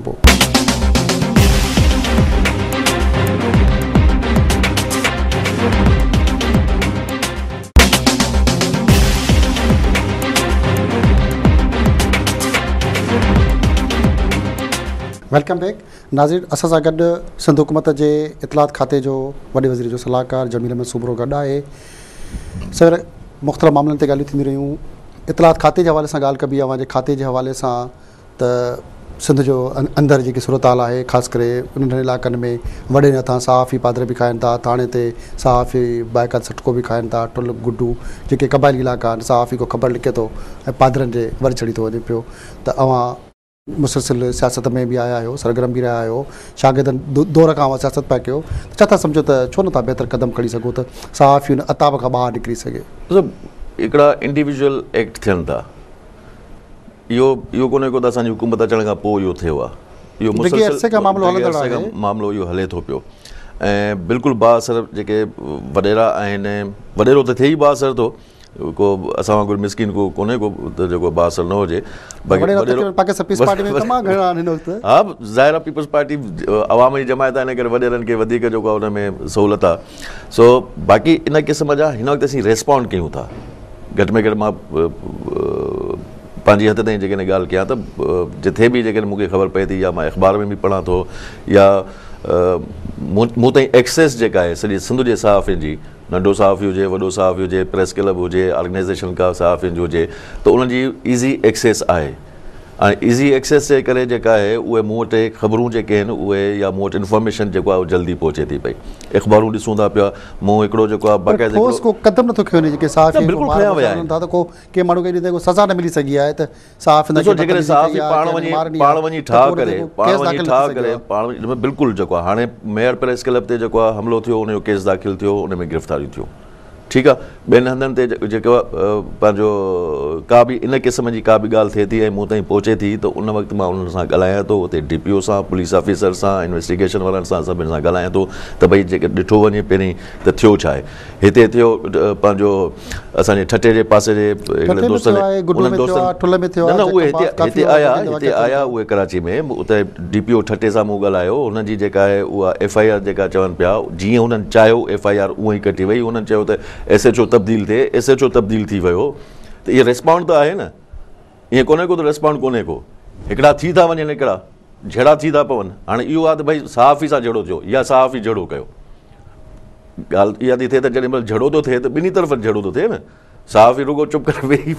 پوء. Welcome back ناظرين اسان سان گڏ سنڌ حڪومت جي اطلاعات کاتي جو وڏي وزير جو صلاحڪار جميل احمد سومرو گڏ آهي. سر مختلف معاملن تي ڳالهيون ٿينديون رهيون اطلاعات کاتي جي حوالي سان ڳالهه ڪبي اوهان جي کاتي جي حوالي سان ته سنڌ جو اندر جيڪي صورتحال آهي خاص ڪري ننڍن علائقن ۾ وڏن هٿان صحافي پادر به کائن ٿا ٿاڻي تي صحافي باقاعده سٽڪو به کائن ٿا ٺل گڊو جيڪي قبائلي علائقا آهن صحافي ڪو خبر لکي ٿو ۽ پادرن جي ور چڙهي ٿو وڃي پيو ته اوهان مسلسل سياست ۾ به آيا آهيو سرگرم به رهيا آهيو شاگردن دور کان اوهان سياست پيا ڪيو ته ڇا ٿا سمجهو ته ڇو نٿا بهتر قدم کڻي سگهو ته صحافي ان عتاب کان ٻاهر نڪري سگهي. هڪڙا انڊيويجوئل ايڪٽ ٿين ٿا اهو اهو ڪونهي ڪو ته اسان جي حڪومت اچڻ کان پوء اهو ٿيو آهي اهو ڊگهي عرصي کان معاملو هلندڙ آهي. معاملو اهو هلي ٿو پيو ۽ بلڪل بااثر جيڪي وڏيرا آهن وڏيرو ته ٿئي ئي بااثر ٿو ڪو اسان وانگر مسڪين ڪو ڪونهي ڪو ته جيڪو بااثر نه هجي باقي وڏيرا پاڪستان پيپلز پارٽي ۾ تمام گهڻا آهن هن وقت. ها ظاهر آهي پيپلز پارٽي عوام جي جماعت آهي ان ڪري وڏيرن کي وڌيڪ جيڪو آهي ان ۾ سهولت آهي سو باقي ان قسم جا هن وقت اسين ريسپونڊ ڪيون ٿا گهٽ ۾ گهٽ مان پنهنجي حد تائين جيڪڏهن ڳالهه ڪيان ته جٿي به جيڪڏهن مون کي خبر پئي ٿي يا مان اخبار ۾ به پڙهان ٿو يا مون تائين ايڪسيس جيڪا آهي سڄي سنڌ جي صحافين جي ننڍو صحافي هجي وڏو صحافي هجي پريس ڪلب هجي آرگنائزيشن ڪا صحافين جي هجي ته انهن جي ايزي ايڪسيس آهي ۽ ايزي ايڪسيس جي ڪري جيڪا آهي اهي مون وٽ خبرون جيڪي آهن اهي يا مون وٽ انفارميشن جيڪو آهي اهو جلدي پهچي ٿي پئي اخبارون ڏسون ٿا پيا مون هڪڙو جيڪو آهي باقاعده ٺوس ڪو قدم نٿو کنيو وڃي جيڪي صحافي بلڪل کنيا ويا آهن ٿا ته ڪو ڪنهن ماڻهو کي ايڏي ڪو سزا نه ملي سگهي آهي ته صحافين ڏسو جيڪڏهن صحافي پاڻ وڃي پاڻ وڃي ٺاهه ڪري پاڻ وڃي ٺاهه ڪري پاڻ بلڪل جيڪو آهي هاڻي ميئر پريس ڪلب تي جيڪو آهي حملو ٿيو ان جو ڪيس داخل ٿيو ان ۾ گرفتاريون ٿيون ٺيڪ آ ٻين هنڌن تي جيڪو پنهنجو ڪا به ان قسم جي ڪا به ڳالهه ٿئي ٿي ۽ مون تائين پهچي ٿي ته ان وقت مان انهن سان ڳالهايان ٿو اتي ڊي پي او سان پوليس آفيسر سان انويسٽيگيشن وارن سان سڀني سان ڳالهايان ٿو ته ڀئي جيڪي ڏٺو وڃي پهرين ته ٿيو ڇا آهي هتي ٿيو پنهنجو اسان جي ٺٽي جي پاسي جي هڪڙي دوستن انهن دوستن نه نه اهي هتي هتي آيا هتي آيا اهي ڪراچي ۾ اتي ڊي پي او ٺٽي سان مون ڳالهايو هنن جي جيڪا آهي اها ايف I R جيڪا چون پيا جيئن هنن چاهيو ايف I R اونئن ئي ڪٽي وئي، هنن چيو ته ايس ايڇ او تبديل ٿئي، ايس ايڇ او تبديل ٿي ويو ته اهي ريسپانڊ ته آهي نه، ائين ڪونهي ڪو ته ريسپانڊ ڪونهي ڪو، هڪڙا ٿي ٿا وڃن هڪڙا جهيڙا ٿي ٿا پون، هاڻي اهو آهي ته ڀئي صحافي سان جهيڙو ٿيو يا صحافي جهيڙو ڪيو، ڳالهه اها ٿي ٿئي ته جيڏي مهل جهيڙو ٿو ٿئي ته ٻنهي طرفن جهيڙو ٿو ٿئي نه. صحافي رڳو چپ ڪري ويهي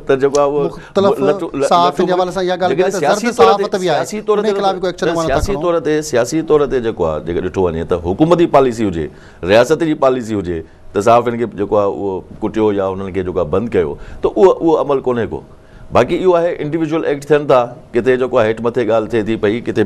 ته جيڪو آهي اهو مختلف صحافين جي حوالي سان اها ڳالهه ڪئي ته زرد صحافت به آهي ان خلاف به ڪو ايڪشن اوهان نٿا سياسي طور تي سياسي طور تي جيڪو آهي جيڪو ڏٺو وڃي ته حڪومتي پاليسي هجي رياست جي پاليسي هجي ته صحافين کي جيڪو آهي اهو ڪٽيو يا انهن کي جيڪو آهي بند ڪيو ته اهو اهو عمل ڪونهي ڪو باقي اهو آهي انڊيويجوئل ايڪٽ ٿين ٿا ڪٿي جيڪو آهي هيٺ مٿي ڳالهه ٿئي ٿي پئي ڪٿي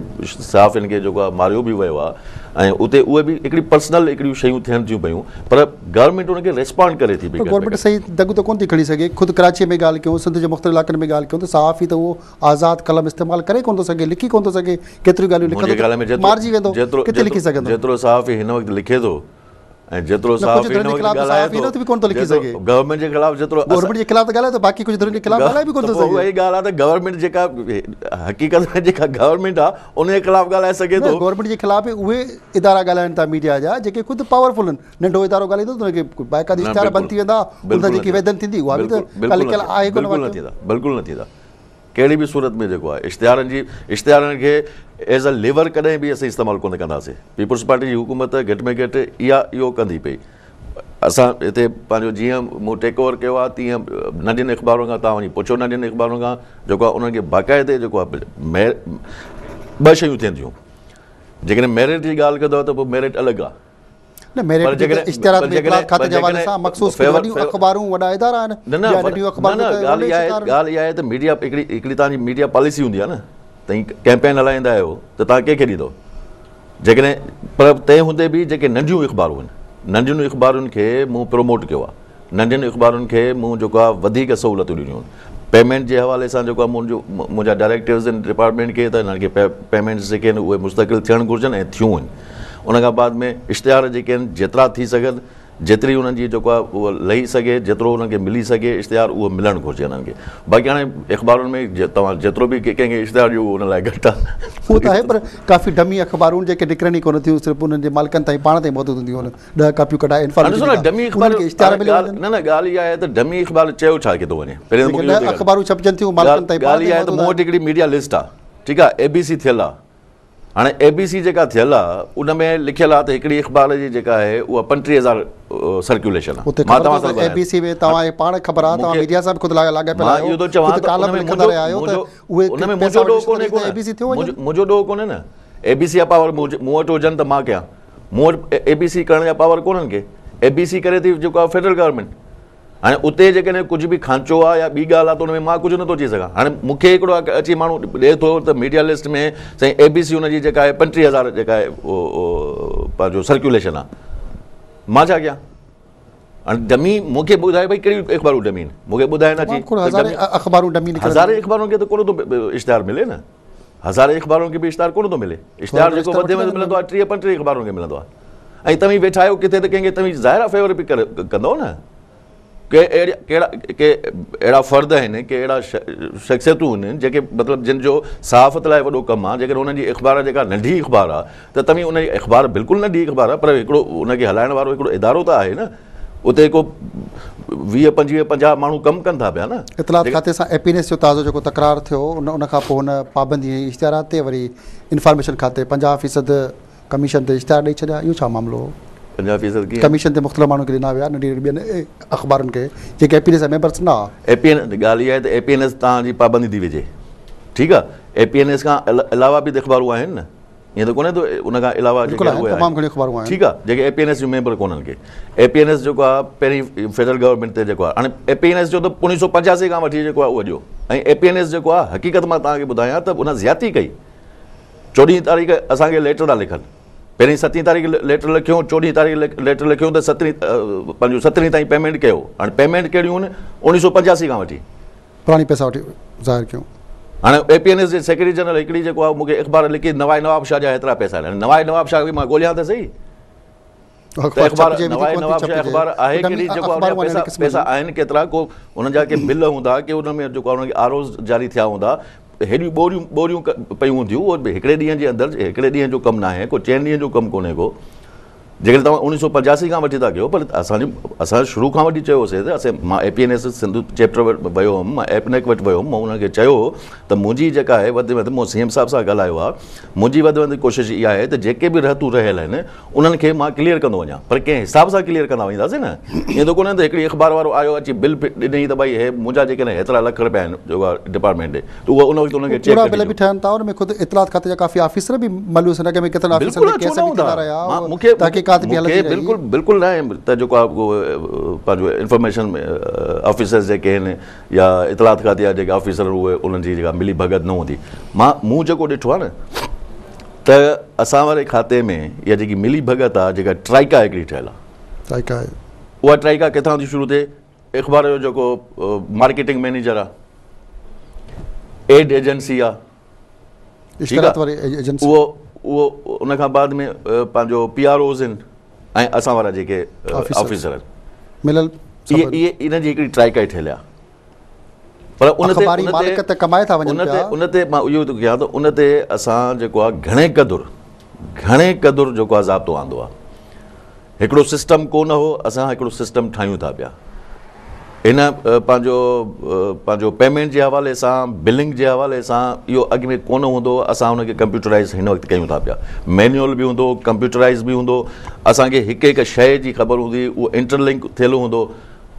صحافين کي جيڪو آهي ماريو به ويو آهي ۽ اتي اهي به هڪڙي پرسنل هڪڙيون شيون ٿين ٿيون پيون پر گورنمينٽ ان کي ريسپانڊ ڪري ٿي پئي. گورنمينٽ صحيح دڳ ته ڪونه ٿي کڻي سگهي خود ڪراچي ۾ ڳالهه ڪيون سنڌ جي مختلف علائقن ۾ ڳالهه ڪيون ته صحافي ته اهو آزاد قلم استعمال ڪري ڪونه ٿو سگهي لکي ڪونه ٿو سگهي ڪيتريون ڳالهيون لکندو ته مارجي ويندو ڪٿي لکي سگهندو. جيترو صحافي هن وقت لکي ٿو ۽ جيترو صحافي هن وقت ڳالهائي ٿو گورنمينٽ جي خلاف جيترو گورنمينٽ جي خلاف ته ڳالهائي ٿو باقي ڪجهه ڌرين جي خلاف ڳالهائي به ڪونه ٿو سگهي. اها ئي ڳالهه آهي ته گورنمينٽ جيڪا حقيقت ۾ جيڪا گورنمينٽ آهي ان جي خلاف ڳالهائي سگهي ٿو. گورنمينٽ جي خلاف به اهي ادارا ڳالهائن ٿا ميڊيا جا جيڪي خود پاورفل آهن. ننڍو ادارو ڳالهائيندو ته ان کي باقاعده اشتهار بند ٿي ويندا ان سان جيڪي ويڌن ٿيندي اها به ته ڪا لڪيل آهي ڪونه. بلڪل نه ٿيندا بلڪل نه ٿيندا. ڪهڙي به صورت ۾ جيڪو آهي اشتهارن جي اشتهارن کي ايز اي ليور ڪڏهن به اسين استعمال ڪونه ڪنداسين پيپلز پارٽي جي حڪومت گهٽ ۾ گهٽ اها اهو ڪندي پئي اسان هتي پنهنجو جيئن مون ٽيڪ اوور ڪيو آهي تيئن ننڍين اخبارن کان توهان وڃي پڇو ننڍين اخبارن کان جيڪو آهي انهن کي باقاعدي جيڪو آهي ٻه شيون ٿين ٿيون جيڪڏهن ميرٽ جي ڳالهه ڪندو ته پوء ميرٽ الڳ آهي نه ميرٽ جي اشتهارات ۾ اطلاعات کاتي جي حوالي سان مخصوص ڪجهه وڏيون اخبارون وڏا ادارا آهن يا ننڍيون اخبارون ته ڳالهه اها آهي ڳالهه اها آهي ته ميڊيا هڪڙي هڪڙي توهان جي ميڊيا پاليسي هوندي آهي نه توهين ڪيمپين هلائيندا آهيو ته توهان ڪنهن کي ڏيندو جيڪڏهن پر تنهن هوندي به جيڪي ننڍيون اخبارون آهن ننڍين اخبارن کي مون پروموٽ ڪيو آهي ننڍين اخبارن کي مون جيڪو آهي وڌيڪ سهولتون ڏنيون آهن پيمينٽ جي حوالي سان جيڪو آهي منهنجو منهنجا ڊائريڪٽوز آهن ڊپارٽمينٽ کي ته هنن کي پيمينٽس جيڪي آهن اهي مستقل ٿيڻ گهرجن ۽ ٿيون آهن ان کان بعد ۾ اشتهار جيڪي آهن جيترا ٿي سگهن جيتري انهن جي جيڪو آهي اهو لهي سگهي، جيترو انهن کي ملي سگهي اشتهار اهو ملڻ گهرجي انهن کي. باقي هاڻي اخبارن ۾ توهان جيترو به ڪنهن کي اشتهار ڏيو اهو ان لاء گهٽ آهي. اهو ته آهي پر ڪافي ڊمي اخبارون جيڪي نڪرن ئي ڪونه ٿيون صرف انهن جي مالڪن تائين پاڻ تائين محدود هونديون آهن 10 ڪاپيون ڪڍائي انفارميشن ڏيندا انهن کي اشتهار ملي وڃن. نه نه ڳالهه اها آهي ته ڊمي اخبار چيو ڇا کي ٿو وڃي پهرين ته مون کي اهو ڏيکاريو. اخبارون ڇپجن ٿيون مالڪن تائين پاڻ ڳالهه اها آهي ته مون وٽ هڪڙي ميڊيا لسٽ آهي ٺيڪ آهي اي بي سي ٿيل آهي هاڻي اي بي سي جيڪا ٿيل آ ان ۾ لکيل آ ته هڪڙي اخبار جي جيڪا آهي اها 35000 سرڪيوليشن آ. اتي مان خبر توهان اٿو سان ته اي ڳالهايان بي سي ۾ توهان کي پاڻ خبر آ توهان ميڊيا سان به خود لاڳاپيل مان آهيو اهو ٿو چوان خود ته ڪالم ان ۾ لکندا منهنجو رهيا آهيو ته منهنجو اهي ان ۾ پئسا منهنجو وٺي ڏوهه ڪونهي ته ڪو اي بي سي ٿيو نه وڃن. منهنجو ڏوهه ڪونهي نه اي بي سي جا پاور مون وٽ هجن ته مان ڪيان مون وٽ اي بي سي ڪرڻ جا پاور ڪونهن ڪي اي بي سي ڪري ٿي جيڪو آ فيڊرل گورنمينٽ. هاڻي اتي جيڪڏهن ڪجهه به کانچو آ يا ٻي ڳالهه آ ته ان ۾ مان ڪجهه نٿو چئي سگهان. هاڻي مون کي هڪڙو اچي ماڻهو ڏئي ٿو ته ميڊيا لسٽ ۾ سائين اي بي سي ان جي جيڪا آهي 35000 جيڪا آهي پنهنجو سرڪيوليشن آ، مان ڇا ڪيان؟ هاڻي ڊمي مون کي ٻڌائي ڀئي ڪهڙيون اخبارون ڊمي آهن، مون کي ٻڌائي نه اچي. هزارين اخبارون ڊمي نڪرن. هزارين اخبارن کي ته ڪونه ٿو اشتهار ملي نه، هزارين اخبارن کي به اشتهار ڪونه ٿو ملي. اشتهار جيڪو وڌ ۾ وڌ ملندو آهي 30 35 اخبارن کي ملندو آهي. ۽ توهين ويٺا آهيو ڪٿي ته ڪنهن کي توهين ظاهر آهي فيور به ڪندؤ نه. ڪي اهڙا ڪهڙا ڪي اهڙا فرد آهن ڪي اهڙا شخصيتون آهن جيڪي مطلب جن جو صحافت لاء وڏو ڪم آهي، جيڪڏهن انهن جي اخبار جيڪا ننڍي اخبار آهي ته توهين ان جي اخبار بلڪل ننڍي اخبار آهي پر هڪڙو ان کي هلائڻ وارو هڪڙو ادارو ته آهي نه، اتي ڪو 20 25 50 ماڻهو ڪم ڪن ٿا پيا نه. اطلاعات کاتي سان اي پي اين ايس جو تازو جيڪو تڪرار ٿيو ان کان پوء هن پابندي هنئي اشتهارات تي وري انفارميشن کاتي 50% ڪميشن تي اشتهار ڏئي ڇڏيا اهو ڇا معاملو هو؟ 50% ڪيئن؟ ڪميشن تي مختلف ماڻهن کي ڏنا ويا ننڍي ننڍي ٻين اخبارن کي جيڪي اي پي اين ايس جا ميمبرس نه هئا. اي پي اين ڳالهه اها آهي ته اي پي اين ايس توهان جي پابندي ٿي وجهي ٺيڪ آهي اي پي اين ايس کان علاوه به ته اخبارون آهن نه ائين ته ڪونهي ته ان کان علاوه جيڪي آهن تمام گهڻيون اخبارون آهن ٺيڪ آهي جيڪي اي پي اين ايس جون ميمبر ڪونهن ڪي اي پي اين ايس جيڪو آهي پهرين فيڊرل گورنمينٽ تي جيڪو آهي هاڻي اي پي اين ايس جو ته 1985 کان وٺي جيڪو آهي اهو ڏيو ۽ اي پي اين ايس جيڪو آهي حقيقت مان توهان کي ٻڌايان ته ان زيادتي ڪئي 14 تاريخ اسان کي ليٽر ٿا لکن پهرين 7 تاريخ ليٽر لکيو 14 تاريخ ليٽر لکيو ته 17 پنهنجو 17 تائين پيمينٽ ڪيو هاڻي پيمينٽ ڪهڙيون آهن 1985 کان وٺي پراڻي پئسا وٺي ظاهر ڪيون. هاڻي اي پي اين ايس جي سيڪريٽري جنرل هڪڙي جيڪو آهي مون کي اخبار لکي نوائي نواب شاهه جا هيترا پئسا آهن هاڻي نوائي نواب شاهه کي مان ڳوليان ته سهي ته اخبار نوائي نواب شاهه اخبار آهي ڪهڙي جيڪو ان جا پئسا پئسا آهن ڪيترا ڪو انهن جا ڪي بل هوندا ڪي ان ۾ جيڪو انهن کي آر اوز جاري ٿيا هوندا هيڏيون ٻوريون ٻوريون پيون هونديون اهو هڪڙي ڏينهن جي اندر هڪڙي ڏينهن جو ڪم ناهي ڪو چئن ڏينهن جو ڪم ڪونهي ڪو جيڪڏهن توهان 1985 کان وٺي ٿا ڪيو پر اسان جي اسان شروع کان وٺي چيوسي ته اسين مان A P N S Sindh chapter وٽ ويو هئم مان ايپنيڪ وٽ ويو هئم مان انهن کي چيو هو ته منهنجي جيڪا آهي وڌ ۾ وڌ مون سي ايم صاحب سان ڳالهايو آهي منهنجي وڌ ۾ وڌ ڪوشش اها آهي ته جيڪي به رهتون رهيل آهن انهن کي مان ڪليئر ڪندو وڃان پر ڪنهن حساب سان ڪليئر ڪندا وينداسين نه ائين ته ڪونهي ته هڪڙي اخبار وارو آيو اچي بل ڏنئي ته ڀائي هي منهنجا جيڪڏهن هيترا لک رپيا آهن جيڪو آهي ڊپارٽمينٽ ڏي ته اهو ان وقت انهن کي چيڪ ڪوڙا بل به ٺهن ٿا ان ۾ خود اطلاعات کاتي جا ڪافي آفيسر به ملوث آهن اڳ ۾ ڪيترن آفيسرن تي ڪيس به ٿيندا رهيا تحقيقات به هلندي رهي بلڪل بلڪل نه ته جيڪو آهي پنهنجو انفارميشن آفيسرز جيڪي آهن يا اطلاعات کاتي جا جيڪي آفيسر اهي انهن جي جيڪا ملي ڀڳت نه هوندي مان مون جيڪو ڏٺو آهي نه ته اسان واري کاتي ۾ اها جيڪي ملي ڀڳت آ جيڪا ٽرائيڪا هڪڙي ٺهيل آ. ٽرائيڪا آهي. اها ٽرائيڪا ڪٿان ٿي شروع ٿئي؟ اخبار جو جيڪو مارڪيٽنگ مئنيجر آ، ايڊ ايجنسي آ، اشتهارات واري ايجنسي، اهو اهو ان کان بعد ۾ پنهنجو پي آر اوز آهن ۽ اسان وارا جيڪي آفيسر آهن مليل اهي اهي انهن جي هڪڙي ٽرائيڪا ئي ٺهيل آ. پر ان تي اخباري مالڪ ته ڪمائي ٿا وڃن پيا. ان تي مان اهو ٿو ڪيان ته ان تي اسان جيڪو آهي گهڻي قدر گهڻي قدر جيڪو آهي ضابطو آندو آهي. هڪڙو سسٽم ڪو نه هو اسان هڪڙو سسٽم ٺاهيون ٿا پيا. هن پنهنجو پنهنجو پيمينٽ جي حوالي سان بلنگ جي حوالي سان اهو اڳ ۾ ڪونه هوندو هو اسان ان کي ڪمپيوٽرائز هن وقت ڪيون ٿا پيا. مينيول به هوندو ڪمپيوٽرائز به هوندو اسان کي هڪ هڪ شيء جي خبر هوندي اهو انٽرلنڪ ٿيل هوندو.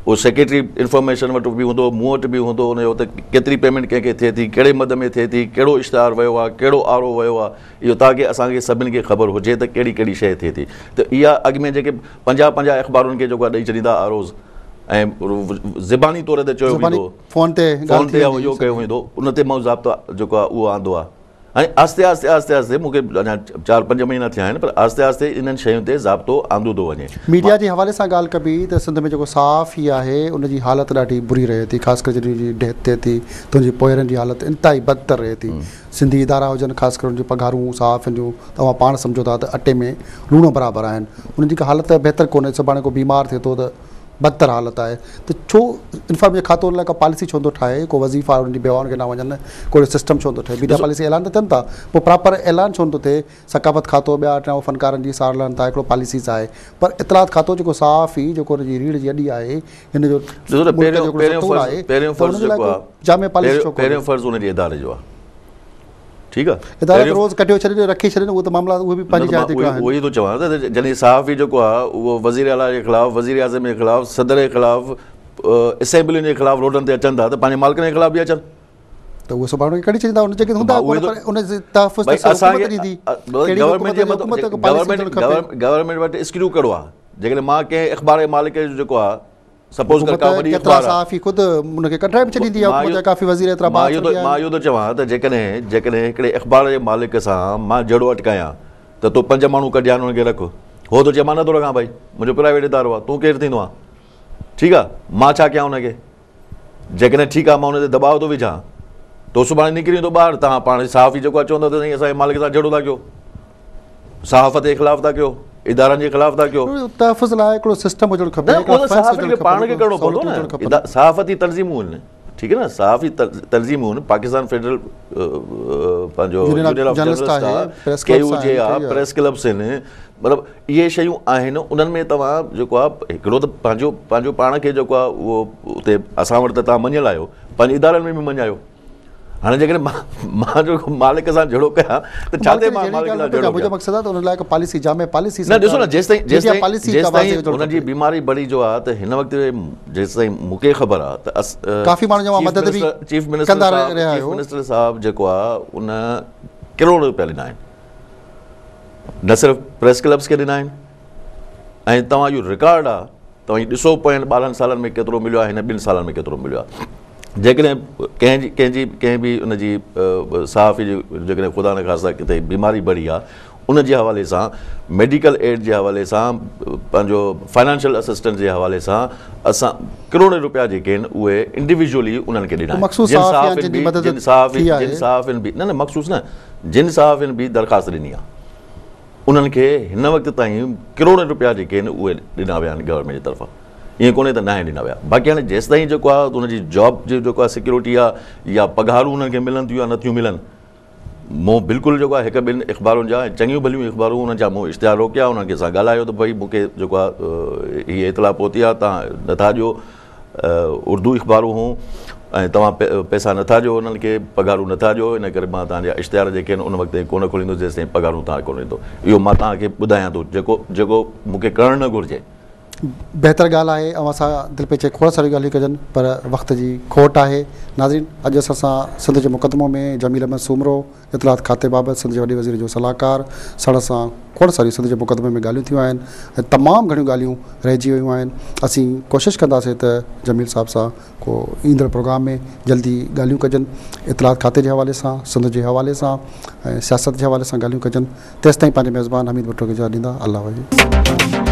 اهو سيڪريٽري انفارميشن وٽ به هوندو، مون وٽ به هوندو، ان جو ته ڪيتري پيمينٽ ڪنهن کي ٿئي ٿي، ڪهڙي مد ۾ ٿئي ٿي، ڪهڙو اشتهار ويو آهي، ڪهڙو آر او ويو آهي، اهو تاڪه اسان کي سڀني کي خبر هجي ته ڪهڙي ڪهڙي شيء ٿئي ٿي. ته اها اڳ ۾ جيڪي 50 50 اخبارن کي جيڪو آهي ڏئي ڇڏيندا آر اوز ۽ زباني طور تي چيو ويندو هو، فون تي فون تي اهو ڪيو ويندو هو، ان تي مون ضابطو جيڪو آهي اهو آندو آهي. هاڻي آهستي آهستي آهستي آهستي مون کي اڃا 4-5 مهينا ٿيا آهن پر آهستي آهستي انهن شين تي ضابطو آندو ٿو وڃي. ميڊيا جي حوالي سان ڳالهه ڪبي ته سنڌ ۾ جيڪو صحافي آهي ان جي حالت ڏاڍي بري رهي ٿي خاص ڪري جڏهن ان جي ڊيٿ ٿئي ٿي ته ان جي پوئرن جي حالت انتهائي بدتر رهي ٿي. سنڌي ادارا هجن خاص ڪري ان جون پگهارون صحافين جون توهان پاڻ سمجهو ٿا ته اٽي ۾ لوڻ برابر آهن انهن جي ڪا حالت بهتر ڪونهي سڀاڻي ڪو بيمار ٿئي ٿو ته بدتر حالت آهي ته ڇو انفارميشن کاتو ان لاء ڪا پاليسي ڇو نٿو ٺاهي ڪو وظيفا انهن جي بيواهن کي نه وڃن ڪو اهڙو سسٽم ڇو نٿو ٺهي ميڊيا پاليسي اعلان ته ٿين ٿا پوء پراپر اعلان ڇو نٿو ٿئي ثقافت کاتو ٻيا ٽيان فنڪارن جي سار لهن ٿا هڪڙو پاليسيز آهي پر اطلاعات کاتو جيڪو صحافي جيڪو ان جي ريڙهه جي هڏي آهي هن جو ملڪ جو هڪڙو ستون آهي ته ان جي لاء ڪو جامع پاليسي ڇو ڪونهي؟ پهريون فرض ان جي اداري جو آهي. ٺيڪ آ ادارا ته روز ڪڍيو ڇڏين رکي ڇڏين اهي ته معاملا اهي به پنهنجي جاء تي آهن. اهو ئي ٿو چوان ته جڏهن صحافي جيڪو آ اهو وزير اعليٰ جي خلاف وزير اعظم جي خلاف صدر جي خلاف اسيمبلين جي خلاف روڊن تي اچن ٿا ته پنهنجي مالڪن جي خلاف به اچن ته اهي سڀاڻي کي ڪڍي ڇڏيندا ان جيڪي هوندا ڪونه پر ان جي تحفظ ته حڪومت ڏيندي ڪهڙي حڪومت حڪومت پاليسي هجڻ کپي گورنمينٽ وٽ اسڪريو ڪهڙو آ جيڪڏهن مان ڪنهن اخبار جي مالڪ جو جيڪو آ سپوز ڪر ڪا وڏي اخبار صحافي خود ان کي ڪڍرائي به ڇڏيندي آهي حڪومت جا ڪافي وزير ايترا بااثر به آهن. مان اهو ٿو چوان ته جيڪڏهن جيڪڏهن هڪڙي اخبار جي مالڪ سان مان جهيڙو اٽڪايان ته تو پنج ماڻهو ڪڍيا آهن انهن کي رک هو ٿو چئي مان نٿو رکان ڀائي منهنجو پرائيويٽ ادارو آهي تون ڪير ٿيندو آهين ٺيڪ آهي مان ڇا ڪيان ان کي جيڪڏهن ٺيڪ آهي مان ان تي دٻاء ٿو وجهان ته سڀاڻي نڪري ايندو ٻاهر توهان پاڻ صحافي جيڪو آهي چوندو ته سائين اسان جي مالڪ سان جهيڙو ٿا ڪيو صحافت جي خلاف ٿا ڪيو ادارن جي خلاف ٿا ڪيو. تحفظ لاء هڪڙو سسٽم هجڻ کپي نه اهو صحافين کي پاڻ کي ڪرڻو پوندو نه صحافتي تنظيمون آهن ٺيڪ آهي نه صحافي تنظيمون آهن پاڪستان فيڊرل پنهنجو يونين آف جرنلسٽ آهي ڪي يو جي آهي پريس ڪلبس آهن مطلب اهي شيون آهن انهن ۾ توهان جيڪو آهي هڪڙو ته پنهنجو پنهنجو پاڻ کي جيڪو آهي اهو اتي اسان وٽ ته توهان مڃيل آهيو پنهنجي ادارن ۾ به مڃايو هاڻي جيڪڏهن مان جو مالڪ سان جهيڙو ڪيان ته ڇا تي مان مالڪ سان جهيڙو ڪيان؟ منهنجو مقصد آهي ته ان لاء هڪ پاليسي جامع پاليسي نه ڏسو نه جيستائين جيستائين جيستائين ان جي بيماري بڙي جو آهي ته هن وقت جيستائين مون کي خبر آهي ته ڪافي ماڻهن جا مدد به چيف منسٽر صاحب چيف منسٽر صاحب جيڪو آهي ان ڪروڙ روپيا ڏنا آهن نه صرف پريس ڪلبس کي ڏنا آهن ۽ توهان جو رڪارڊ آهي توهين ڏسو پوين 12 سالن ۾ ڪيترو مليو آهي هن 2 سالن ۾ ڪيترو مليو آهي جيڪڏهن ڪنهن جي ڪنهن جي ڪنهن به ان جي صحافي جي جيڪڏهن خدا نخواسته ڪٿي بيماري بڙي آهي ان جي حوالي سان ميڊيڪل ايڊ جي حوالي سان پنهنجو فائنانشل اسسٽنس جي حوالي سان اسان ڪروڙين روپيا جيڪي آهن اهي انڊيويجولي انهن کي ڏنا آهن جن صحافين به جن صحافين جن صحافين به نه نه مخصوص نه جن صحافين به درخواست ڏني آهي انهن کي هن وقت تائين ڪروڙين روپيا جيڪي آهن اهي ڏنا ويا آهن گورنمينٽ جي طرفان ائين ڪونهي ته ناهن ڏنا ويا باقي هاڻي جيستائين جيڪو آهي ان جي جاب جي جيڪو آهي سيڪيورٽي آهي يا پگهارون انهن کي ملن ٿيون يا نٿيون ملن مون بلڪل جيڪو آهي هڪ ٻن اخبارن جا چڱيون ڀليون اخبارون انهن جا مون اشتهار روڪيا انهن کي سان ڳالهايو ته ڀئي مون کي جيڪو آهي هي اطلاع پهتي آهي توهان نٿا ڏيو اردو اخبارون هون ۽ توهان پئسا نٿا ڏيو انهن کي پگهارون نٿا ڏيو ان ڪري مان توهان جا اشتهار جيڪي آهن ان وقت تائين ڪونه کوليندس جيستائين پگهارون توهان ڪونه ڏيندو اهو مان توهان کي ٻڌايان ٿو جيڪو جيڪو مون کي ڪرڻ نه گهرجي. بهتر ڳالهه آهي اوهان سان دل پئي چئي کوڙ ساريون ڳالهيون ڪجن پر وقت جي کوٽ آهي ناظرين اڄ اسان سان سنڌ جي مقدمو ۾ جميل احمد سومرو اطلاعات کاتي بابت سنڌ جي وڏي وزير جو صلاحڪار ساڻس سان کوڙ ساريون سنڌ جي مقدمي ۾ ڳالهيون ٿيون آهن ۽ تمام گهڻيون ڳالهيون رهجي ويون آهن اسين ڪوشش ڪنداسين ته جميل صاحب سان ڪو ايندڙ پروگرام ۾ جلدي ڳالهيون ڪجن اطلاعات کاتي جي حوالي سان سنڌ جي حوالي سان ۽ سياست جي حوالي سان ڳالهيون ڪجن تيستائين پنهنجي ميزبان حميد ڀٽو کي اجازت ڏيندا الله وحيد.